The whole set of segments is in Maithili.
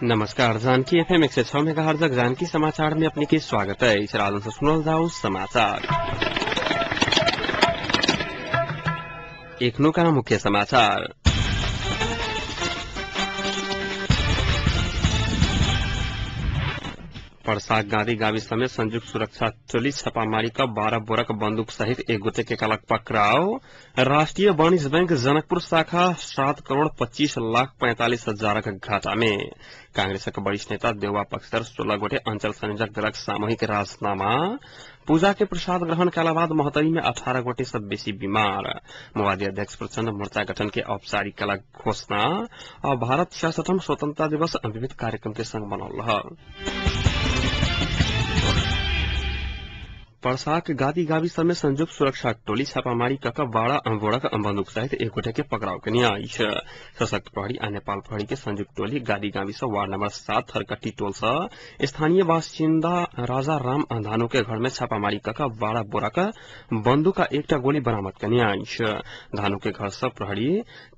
नमस्कार, जानकी एफएम 106 मेगाहर्ट्ज जानकी समाचार में अपने के स्वागत है। इस रात से सुनल जाओ समाचार। एखनुका मुख्य समाचार। पर्साक गाँधी गाविस समेत संयुक्त सुरक्षा टोली छापामारी क 12 बोरक बंदूक सहित एक गोटे के कलक पकड़ाव। राष्ट्रीय वाणिज्य बैंक जनकपुर शाखा 7 करोड़ 25 लाख 45 हजारक घाटा में। कांग्रेसक वरिष्ठ नेता देउवा पक्षधर 16 गोटे अंचल संयोजक दलक सामूहिक राजीनामा। पूजा के प्रसाद ग्रहण कयला बाद महोत्तरी में 18 गोटे सब बेसी बीमार। माओवादी अध्यक्ष प्रचण्ड मोर्चा गठन के औपचारिक कलक घोषणा। और भारत 66वां स्वतंत्रता दिवस विविध कार्यक्रम के संग मनौल रहल। पर्साक गादी गावी समेत संयुक्त सुरक्षा टोली छापामारी कक 12 बोरक बंदूक सहित एक गोटे के पकड़ाव केने अछि। सशक्त प्रहरी आ नेपाल प्रहरी के संयुक्त टोली गादी गावी से वार्ड नंबर 7 थरकट्टी टोल से स्थानीय बासिन्दा राजा राम धानु के घर में छापामारी कक 12 बोरक बंदूक आ एकटा गोली बरामद केने अछि। धानु के घर से प्रहरी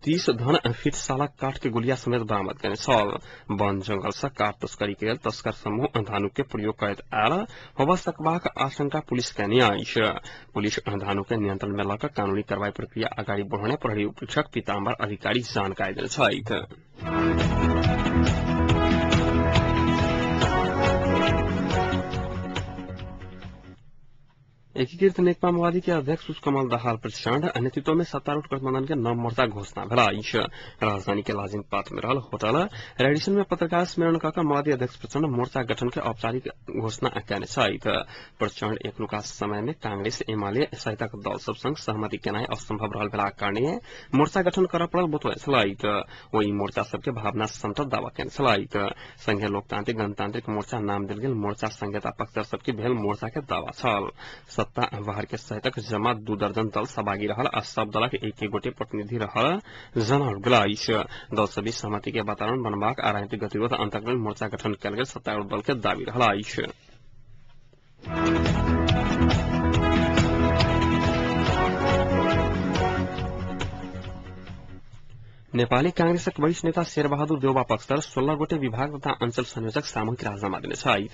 30 धन फीट साला काठ के गोलिया समेत बरामद केने छल। वन जंगल से काठ तस्करी के लेल तस्कर समूह धानु के प्रयोग करैत आयल होब सकबाक आशंका पुलिस केने अछि। पुलिस धानु के नियंत्रण में लऽ कऽ कानूनी कार्रवाई प्रक्रिया अगाडि बढ़ौने प्रहरी उपरीक्षक पीताम्बर अधिकारी जानकारी देने छथि। एकीकृत नेकपा माओवादी के अध्यक्ष पुष्पकमल दाहाल प्रचण्ड नेतृत्व में सत्तारूढ़ गठबंधन के नव मोर्चा घोषणा भेल अछि। राजधानी के लाजिम पाथ में रहल होटल रेडिसन में पत्रकार सम्मेलन कऽ माओवादी अध्यक्ष प्रचण्ड मोर्चा गठन के औपचारिक घोषणा केने छथि। प्रचण्ड एखनुका समय में कांग्रेस एमाले सहितक दल सब संग सहमति केनाइ असंभव रहल भेलाक कारणे मोर्चा गठन करऽ पड़ल बतौने छलथि। ओ ई मोर्चा सबके भावना समटल दावा केने छलथि। संघीय लोकतांत्रिक गणतांत्रिक मोर्चा नाम देल गेल मोर्चा संघीयता पक्षधर सबके भेल मोर्चा के दावा छल। सत्ता बाहर के सहितक जमा 2 दर्जन दल सहभागी रहल आ सब दलक एक एक गोटे प्रतिनिधि रहल जनाओल गेल अछि। दल सब सहमति के वातावरण बनबाक आ राजनीतिक गतिरोध अंतक लेल मोर्चा गठन कयल गेल सत्तारूढ़ दल के दावी रहल अछि। नेपाली कांग्रेसक वरिष्ठ नेता शेरबहादुर देउवा पक्षधर 16 गोटे विभाग तथा अंचल संयोजक सामूहिक राजीनामा देने छथि।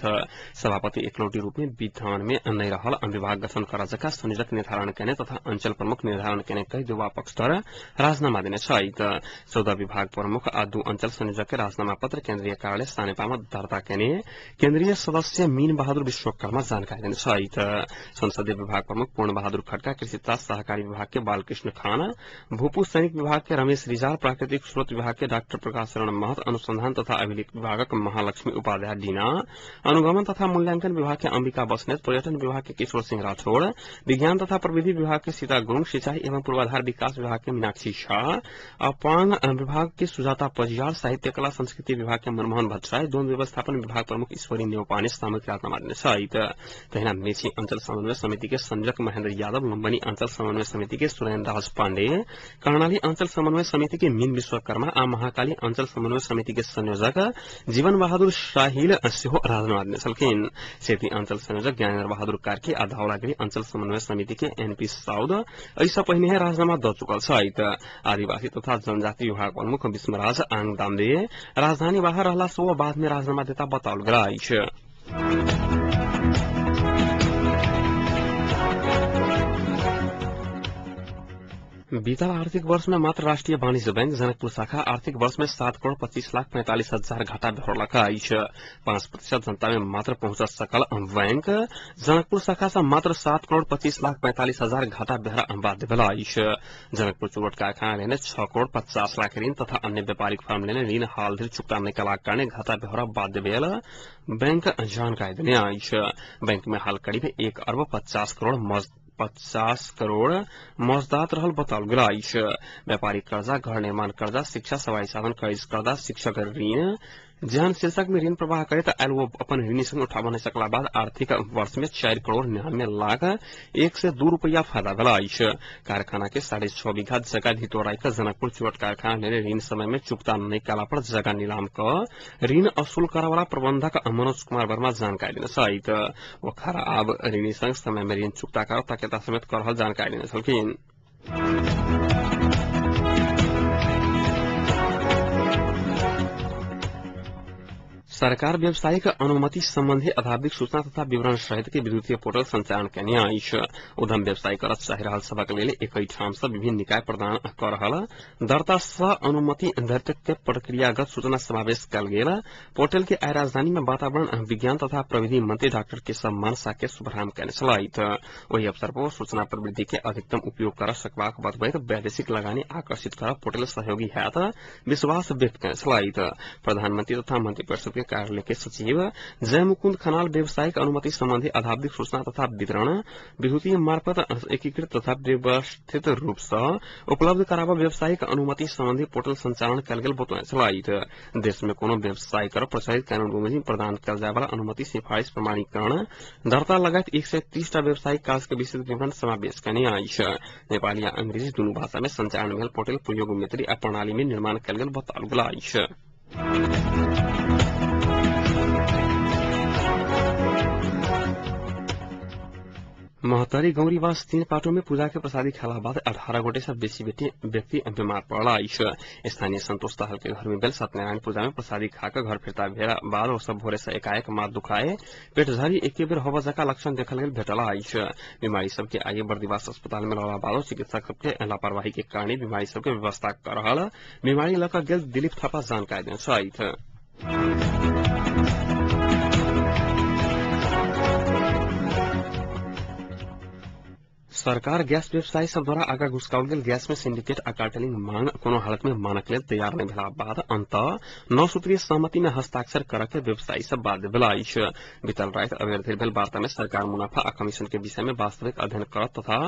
सभापति एकलौटी रूप में विधान में नै रहल विभाग गठन करऽ जका संयोजक निर्धारण केने तथा अंचल प्रमुख निर्धारण केने कहि देउवा पक्षधर राजीनामा देने छथि। 14 विभाग प्रमुख आ 2 अंचल संयोजक के राजीनामा पत्र केन्द्रीय कार्यालय सानेपा में दर्ता केने केन्द्रीय सदस्य मीन बहादुर विश्वकर्मा जानकारी देने छथि। संसदीय विभाग प्रमुख पूर्ण बहादुर खड़का, कृषि तथा सहकारी विभाग के बालकृष्ण खान, भूपू सैनिक विभाग के रमेश रिजाल, प्राकृतिक स्रोत विभाग के डाक्टर प्रकाश शरण महत, अनुसंधान तथा अभिलेख विभागक महालक्ष्मी उपाध्याय डीना, अनुगमन तथा मूल्यांकन विभाग के अंबिका बस्नेत, पर्यटन विभाग के किशोर सिंह राठौड़, विज्ञान तथा प्रविधि विभाग के सीता गुरूङ, सिंचाई एवं पूर्वाधार विकास विभाग के मीनाक्षी शाह, अपांग विभाग के सुजाता पजियार, साहित्य कला संस्कृति विभाग के मनमोहन भट्टराई, द्वंद व्यवस्थापन विभाग प्रमुख ईश्वरी नेउपाने सामूहिक राजीनामा देने छथि। तहिना मेची अंचल समन्वय समिति के संयोजक महेन्द्र यादव, लुम्बनी अंचल समन्वय समिति के सुरेन्द्र राज पाण्डे, कर्णाली अंचल समन्वय समिति के मीन विश्वकर्मा आ महाकाली अंचल समन्वय समिति के संयोजक जीवन बहादुर शाहिल सेहो राजीनामा देने छलखिन। सेती अंचल संयोजक ज्ञानेन्द्र बहादुर कार्की आ धौलागिरी अंचल समन्वय समिति के एनपी साउद एहिसँ पहिने राजीनामा दऽ चुकल छथि। आदिवासी तथा जनजाति विभाग प्रमुख विष्णुराज आङदामले राजधानी बाहर रहला सँ ओ बाद में राजीनामा देता बताओल गेल अछि। बीतल आर्थिक वर्ष में मात्र राष्ट्रीय वाणिज्य बैंक जनकपुर शाखा आर्थिक वर्ष में 7 करोड़ 25 लाख 45 हजार घाटा बेहोरलक अछि। 5% जनता में मात्र पहुंच सकल बैंक जनकपुर शाखा से मात्र 7 करोड़ 25 लाख 45 हजार घाटा बेहरा बाध्य भेल अछि। जनकपुर चुरोट कारखाना लेने 6 करोड़ 50 लाख ऋण तथा अन्य व्यापारिक फर्म लेने ऋण हाल धरि चुकता नहि कयलाक कारणे घाटा बेहोरा बाध्य भेल बैंक जानकारी देने अछि। बैंक में हाल करीब 1 अरब 50 करोड़ मौजदात रहल बताओल गेल अछि। व्यापारिक कर्जा, घर निर्माण कर्जा, शिक्षा सवारी साधन खरीद कर्जा, शिक्षक ऋण जेहन शीर्षक में ऋण प्रवाह करैत आयल ओ अपन ऋणी संग उठाबऽ नहि सकला बाद आर्थिक वर्ष में 4 करोड़ 99 लाख 102 रुपया फायदा भेल अछि। कारखाना के 6.5 बीघा जगह धितोराई कऽ जनकपुर चुरट कारखाना लेने ऋण समय में चुकता नहि कयला पर जगह नीलाम कऽ ऋण असूल करऽ प्रबंधक मनोज कुमार वर्मा जानकारी देने छथि। ओ खराब ऋणी संग समय में ऋण चुकता करऽ ताकेता समेत कऽ रहल जानकारी देने छलखिन। सरकार व्यावसायिक अनुमति सम्बन्धी अधावधिक सूचना तथा विवरण सहित के विद्युतीय पोर्टल संचालन केने अछि। उद्यम व्यवसाय करत चाहि रहल सभक लेल एकै ठाम सँ विभिन्न निकाय प्रदान क रहल दर्ता सह अनुमति धरितक के प्रक्रियागत सूचना समावेश कयल गेल पोर्टल के आइ राजधानी में वातावरण विज्ञान तथा प्रविधि मंत्री डाक्टर केशव मान साके शुभारंभ केने छलथि। ओहि अवसर पर सूचना प्रविधि के अधिकतम उपयोग कर सकबाक बतबैत वैदेशिक लगानी आकर्षित कर पोर्टल सहयोगी हैत विश्वास व्यक्त केने छलथि। प्रधानमंत्री तथा मंत्रिपरिषद के कार्यालय के सचिव जय मुकुंद खनाल व्यावसायिक अनुमति सम्बन्धी अधावधिक सूचना तथा वितरण विद्युतीय मार्फत एकीकृत तथा व्यवस्थित रूप सँ उपलब्ध कराब व्यावसायिक अनुमति सम्बन्धी पोर्टल संचालन कयल गेल बतौने छलथि। देश में कोनो व्यवसाय कर प्रचलित कानून बमोजिम प्रदान कयल जाय वाला अनुमति सिफारिश प्रमाणीकरण दर्ता लगायत 130 टा व्यावसायिक काज के विस्तृत विवरण समावेश केने अछि। नेपाली आ अंग्रेजी दुनू भाषा में संचालन भेल पोर्टल प्रयोग मित्री आ प्रणाली में निर्माण कयल गेल बताओल गेल अछि। महतरी गौरीवास 3 पाटो में पूजा के प्रसादी खेला बाद 18 गोटे से बेसी व्यक्ति बीमार पड़ल अछि। स्थानीय संतोष दाहाल के घर में भेल सत्यनारायण पूजा में प्रसादी खाकर घर फिरता भेला बाद ओ सब भोरे से एकाएक माथ दुखाए पेट झरी एके बेर होबऽ जका लक्षण देखल गेल भेटल अछि। बीमारी सबके आइए बर्दिवास अस्पताल में रहला बादो चिकित्सक सबके लापरवाही के कारण बीमारी सबके व्यवस्था कर रहल बीमारी लऽ कऽ गेल दिलीप थापा जानकारी देने छथि। सरकार गैस व्यवसायी सब द्वारा आगा घुसकाओल गेल गैस में सिंडिकेट आ कार्टेलिंग मांग कोनो हालत में मानक लेल तैयार नहि भेला बाद अंत 9 सूत्रीय सहमति में हस्ताक्षर करऽ के व्यवसायी सब बाध्य भेल अछि। बीतल राति अबेर धरि भेल वार्ता में सरकार मुनाफा आ कमीशन के विषय में वास्तविक अध्ययन करत तथा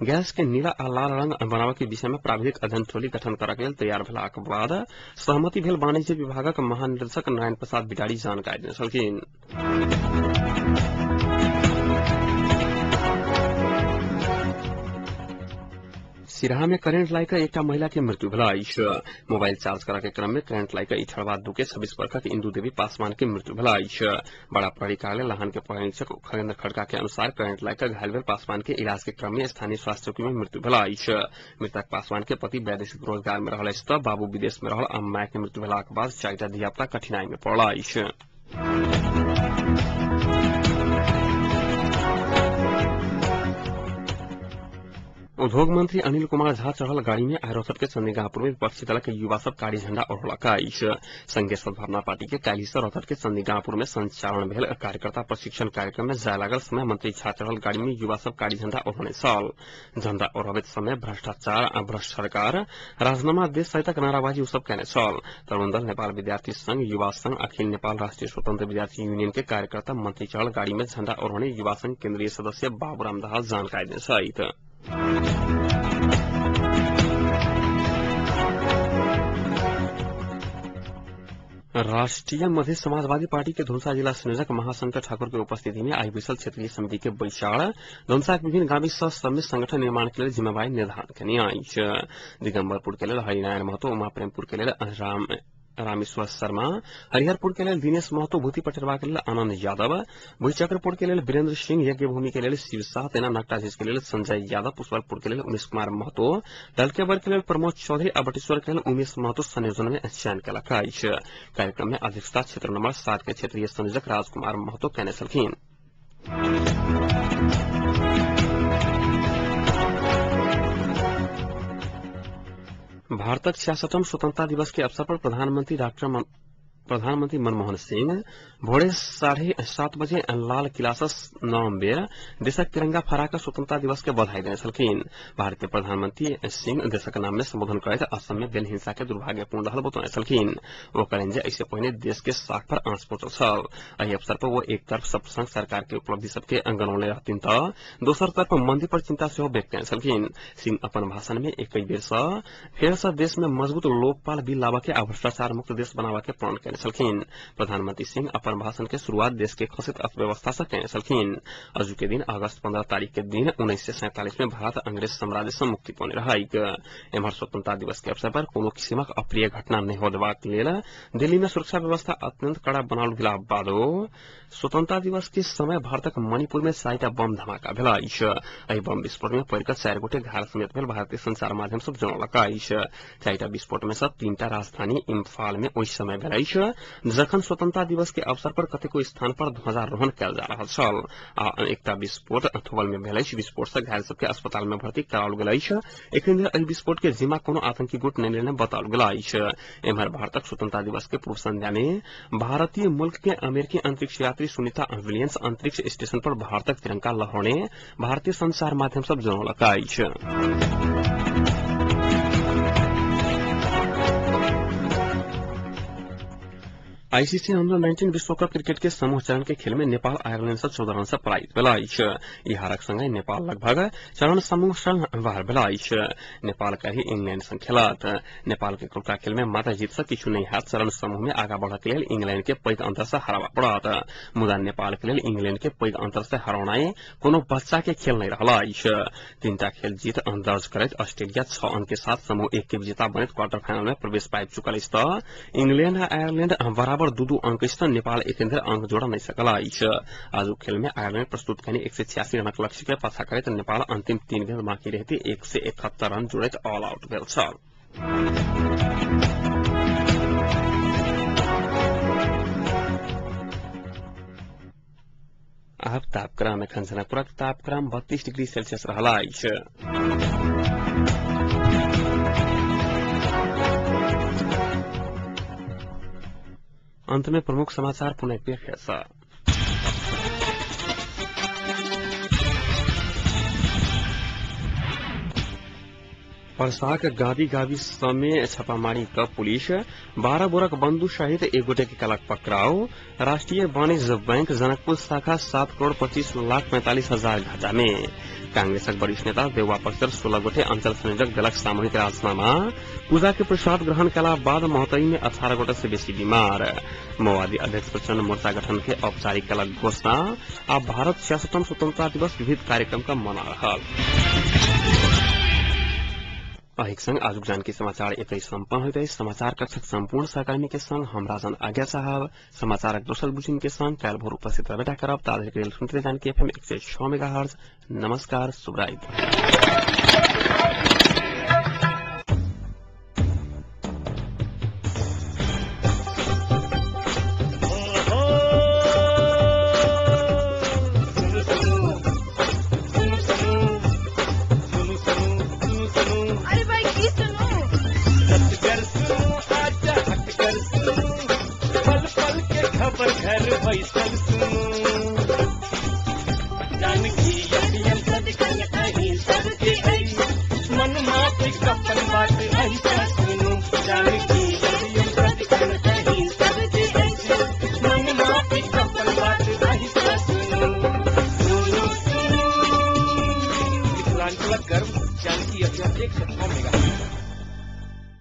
गैस के नीला आ लाल रंग बनाबऽ के विषय में प्राविधिक अध्ययन टोली गठन करऽ के लेल तैयार भेलाक बाद सहमति भेल वाणिज्य विभागक महानिदेशक नारायण प्रसाद बिडारी जानकारी देने छलखिन। सिराहा में करेंट लाइक एकटा महिला के मृत्यु भेल अछि। मोबाइल चार्ज करऽ के क्रम में करेंट लाइक इठरवा 2 के 26 वर्षक इंदू देवी पासवान के मृत्यु भेल अछि। बड़ा प्रहरी कार्यालय लाहन के प्रहरी निरीक्षक खगेन्द्र खड़का के अनुसार करेंट लाइक घायल भेल पासवान के इलाज के क्रम में स्थानीय स्वास्थ्य चौकी में मृत्यु भेल अछि। मृतक पासवान के पति वैदेशिक रोजगार में रहल अछि तऽ बाबू विदेश में रहल आ माय के मृत्यु भेलाक बाद 4टा धियापुता कठिनाई में पड़ल अछि। उद्योग मंत्री अनिल कुमार झा चढ़ल गाड़ी में आइ रौतहट के चंदिगापुर में विपक्षी दल के युवा सब कारी झंडा ओढ़लक अछि। संघीय सद्भावना पार्टी के काल्हि से रौतहट के चंदिगापुर में संचालन भेल कार्यकर्ता प्रशिक्षण कार्यक्रम में जाय लागल समय मंत्री झा चढ़ल गाड़ी में युवा सब कारी झंडा ओढ़ने छल। झंडा ओढ़बैत समय भ्रष्टाचार आ भ्रष्ट सरकार राजीनामा देश सहितक नाराबाजी ओ सब केने छल। तरुण दल नेपाल विद्यार्थी संघ युवा संघ अखिल नेपाल राष्ट्रीय स्वतंत्र विद्यार्थी यूनियन के कार्यकर्ता मंत्री चढ़ल गाड़ी में झंडा ओढ़ने युवा संघ केन्द्रीय सदस्य बाबूराम दाहाल जानकारी देने छथि। राष्ट्रीय मध्य समाजवादी पार्टी के धनुषा जिला संयोजक महाशंकर ठाकुर के उपस्थिति में आई बैसल क्षेत्रीय समिति के बैसार धनुषा के विभिन्न गाविस समेत संगठन निर्माण के लेल जिम्मेवारी निर्धारण केने अछि। दिगम्बरपुर के लेल हरिनारायण महतो, उमा प्रेमपुर के लेल रामेश्वर शर्मा, हरिहरपुर के लेल दिनेश महतो, भूति पटेरवा के लेल आनंद यादव, भुईचक्रपुर के लेल वीरेंद्र सिंह, यज्ञभूमि के लेल शिव शाह, तेना नकटाझीज के लेल संजय यादव, पुष्पलपुर के लेल उमेश कुमार महतो, डलकेबर के लेल प्रमोद चौधरी आ बटेश्वर के लेल उमेश महतो संयोजन में चयन केलक अछि। कार्यक्रम में अध्यक्षता क्षेत्र नंबर 7 के क्षेत्रीय संयोजक राजकुमार महतो केने छलखिन। भारतक 66वां स्वतंत्रता दिवस के अवसर पर प्रधानमंत्री मनमोहन सिंह भोरे 7:30 बजे लाल किला से 9 बेर देशक तिरंगा फहरा स्वतंत्रता दिवस के बधाई देने छलखिन। भारतीय प्रधानमंत्री सिंह देशक नाम में संबोधन करैत असम में भेल हिंसा के दुर्भाग्यपूर्ण रहल बतौने छलखिन। ओ कहलनि जे एहिसे पहिने देश के साख पर आंच पहुंचल छल। एहि अवसर पर वो एक तरफ सब संघ सरकार के उपलब्धि सबके गनौने रहथिन तऽ दोसर तरफ मंदी पर चिंता सेहो व्यक्त कयने छलखिन। सिंह अपन भाषण में एक बेर सँ फेर सँ देश में मजबूत लोकपाल बिल लाबऽ के आ भ्रष्टाचार मुक्त देश बनाबऽ के प्रण कयने छलखिन। प्रधानमंत्री सिंह अपन भाषण के शुरुआत देश के खसित अर्थव्यवस्था से कयने छलखिन। आजू के दिन अगस्त 15 तारीख के दिन 1947 में भारत अंग्रेज साम्राज्य से मुक्ति पौने रहैक। एम्हर स्वतंत्रता दिवस के अवसर पर कोनो किसिमक अप्रिय घटना नहि हो देबाक लेल दिल्ली में सुरक्षा व्यवस्था अत्यंत कड़ा बनाओल गेला बादो स्वतंत्रता दिवस के समय भारतक मणिपुर में 4टा बम धमाका भेल अछि। एहि बम विस्फोट में पड़ि कऽ 4 गोटे घायल समेत भेल भारतीय संचार माध्यम सब जनौलक अछि। 4टा विस्फोट में सँ 3टा राजधानी इम्फाल में ओहि समय भेल अछि जखन स्वतंत्रता दिवस के अवसर पर कतेको स्थान पर ध्वजारोहण कयल जा रहल छल आ एकटा विस्फोट थोबल में भेल अछि। विस्फोट से घायल सबके अस्पताल में भर्ती कराओल गेल अछि। एखन धरि एहि विस्फोट के जिम्मा कोनो आतंकी गुट नहि लेने बताओल गेल अछि। एम्हर भारतक स्वतंत्रता दिवस के पूर्व संध्या में भारतीय मुल्क के अमेरिकी अंतरिक्ष यात्री सुनीता विलियम्स अंतरिक्ष स्टेशन पर भारतक तिरंगा लहरौने भारतीय संचार माध्यम सब जनौलक अछि। आईसीसी अंडर 19 विश्व कप क्रिकेट के समूह चरण के खेल में नेपाल आयरलैंड से 14 रन से पराजित भेल अछि। ई हारक संगे नेपाल लगभग चरण समूह सँ बाहर भेल अछि। नेपाल काल्हि इंग्लैंड संग खेलत। नेपाल के कोलका खेल में मात्र जीत से किछु नहि हैत। चरण समूह में आगा बढ़य के लेल इंग्लैंड के पैघ अंतर से हराबय पड़त, मुदा नेपाल के लेल इंग्लैंड के पैघ अंतर से हरौनाइ कोनो बच्चा के खेल नहि रहल अछि। 3टा खेल जीत दर्ज करैत ऑस्ट्रेलिया 6 अंक के साथ समूह 1 के विजेता बनैत क्वार्टर फाइनल में प्रवेश पाबि चुकल अछि त इंग्लैंड आ आयरलैंड बराबर 2-2 अंक अछि नेपाल एखन धरि अंक जोड़ नहि सकल अछि। आजुक खेल में आयरलैंड प्रस्तुत कयने 186 रनक लक्ष्य के पाछा करैत नेपाल अंतिम 3 गेंद बाकी रहते 171 रन जोड़ैत ऑल आउट भेल छल। आब तापक्रम एखन जनकपुरक तापक्रम 32 डिग्री सेल्सियस रहल अछि। अंत में प्रमुख समाचार पुनः एक बेर फेर सँ। परसाक गादी गावी समय छापामारी क पुलिस 12 बोरक बंदूक सहित एक गोटे के कलक पकड़ाओ। राष्ट्रीय वाणिज्य बैंक जनकपुर शाखा 7,25,45,000 घाटा में। कांग्रेसक वरिष्ठ नेता देउवा पक्षर 16 गोटे अंचल संयोजक दलक सामूहिक राजीनामा। पूजा के प्रसाद ग्रहण कला बाद महोत्तरी में 18 गोटे से बेसी बीमार। माओवादी अध्यक्ष प्रचंड मोर्चा गठन के औपचारिक कलक घोषणा। आ भारत 66वां स्वतंत्रता दिवस विविध कार्यक्रम का मना रहल। अहिक संग आजुक जानकी समाचार एतै सम्पन्न होइत अछि। समाचार कक्षक सम्पूर्ण सहकर्मी के संग हम राजन आज्ञा साहब समाचारक दोसर बुलेटिन के संग काल्हि भोर उपस्थित रहबे करब। ता धरि के लेल सुनते जानकी एफएम 106 मेगाहर्ट्ज। नमस्कार, शुभरात्रि। मिथिलांचलक गर्व जानकी एफएम 106 मेगाहर्ट्ज।